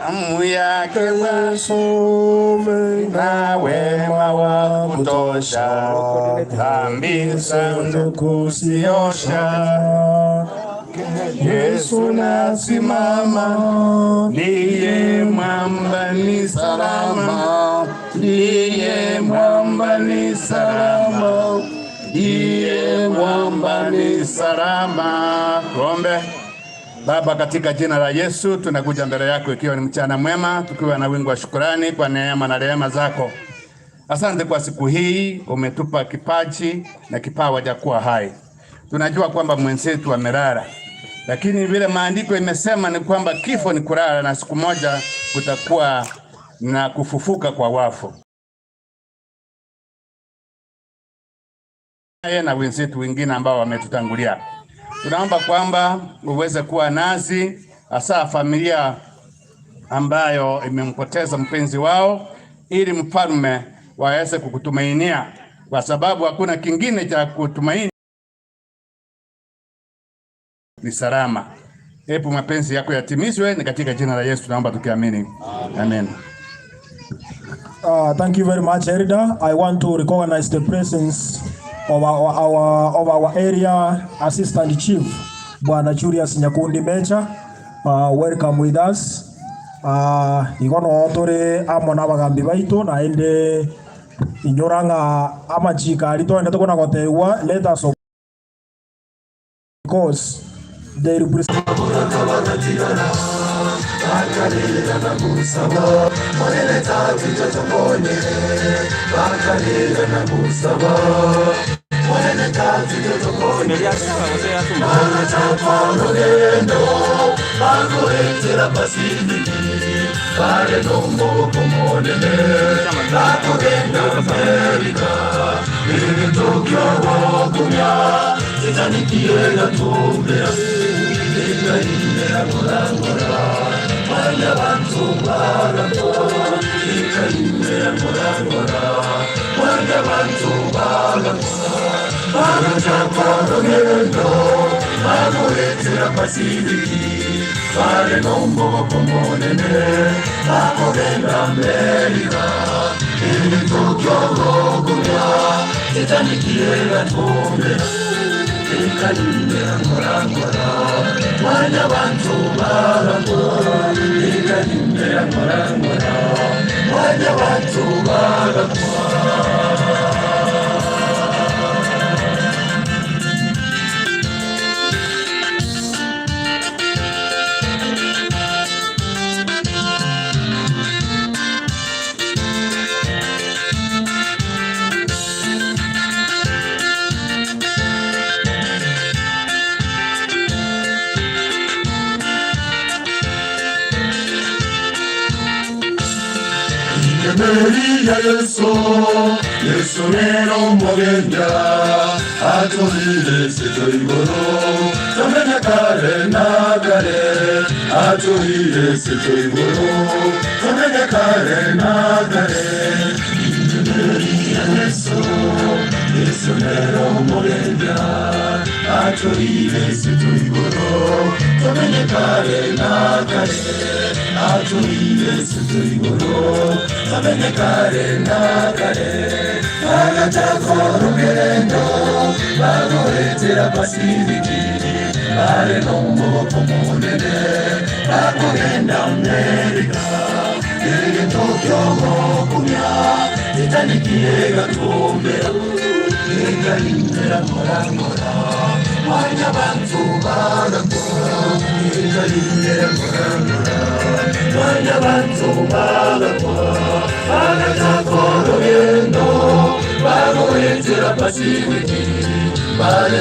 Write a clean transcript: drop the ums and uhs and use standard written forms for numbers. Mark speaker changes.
Speaker 1: Damu yake
Speaker 2: Yesu
Speaker 1: na wema wa kutosha, dhambi zangu kuziosha. Yesu nasimama, ndiye mwamba ni salama, ndiye mwamba ni salama, ndiye mwamba ni salama. Tuombe. Baba, katika jina la Yesu tunakuja mbele yako ikiwa ni mchana mwema, tukiwa na wingi wa shukurani kwa neema na rehema zako. Asante kwa siku hii, umetupa kipaji na kipawa cha kuwa hai. Tunajua kwamba mwenzetu amelala, lakini vile maandiko imesema ni kwamba kifo ni kulala na siku moja kutakuwa na kufufuka kwa wafu. Na wenzetu wengine ambao wametutangulia. Tunaomba kwamba uweze kuwa nasi, hasa familia ambayo imempoteza mpenzi wao, ili mfalme waweze kukutumainia, kwa sababu hakuna kingine cha kutumaini ni salama. Hebu mapenzi yako yatimizwe, ni katika jina la Yesu tunaomba tukiamini, amen.
Speaker 2: Thank you very much, Erida. I want to recognize the presence of our area assistant chief, Bwana Julius Nyakundi Meja. Welcome with us. Igono tore amo n'abagambi baitu na ende inyora ng'a amachika ari twende tukona gotegwa. Let us, because they represent
Speaker 3: Bakalira na gusaba monene tatu totobonye bakalira na gusaba monene tatu totobonye bagacapano bagoetera Pasifiki bare nomuboko monene bakogenda Amerika ibintu byowokumya titanikiye gatumbera ikayimera ngorangora mwanya bantu bagakwa ikayimera ngorangora mwanya bantu bagakwa bagacapa rugendo bagoetera Pasifiki bare nomuboko monene bakogenda Amerika ibintu byowokumya titanikiye gatumbera ikayimera ngorangora mwanya bantu bagakwa ikayimera ngorangora mwanya bantu bagakwa. Meri ya Yesu, Yesu nero mogenda atulire sitoigoro tomenya kare na kare atulire sitoigoro tomenya kare na kare. Meri ya Yesu, Yesu nero mogenda atulire sitoigoro tomenye kare na kare atulire sitoigoro tomenye kare na kare. Bagatako rugendo bagoetera Pasifiki bare nomuboko munene bakogenda Amerika ebintu byomokumya titanikiye gatumbera ikayimera ngorangora mwanya bantu bagakora ikayimera ngorangora mwanya bantu bagakora bagatako rugendo bagoetera Pasifiki bare.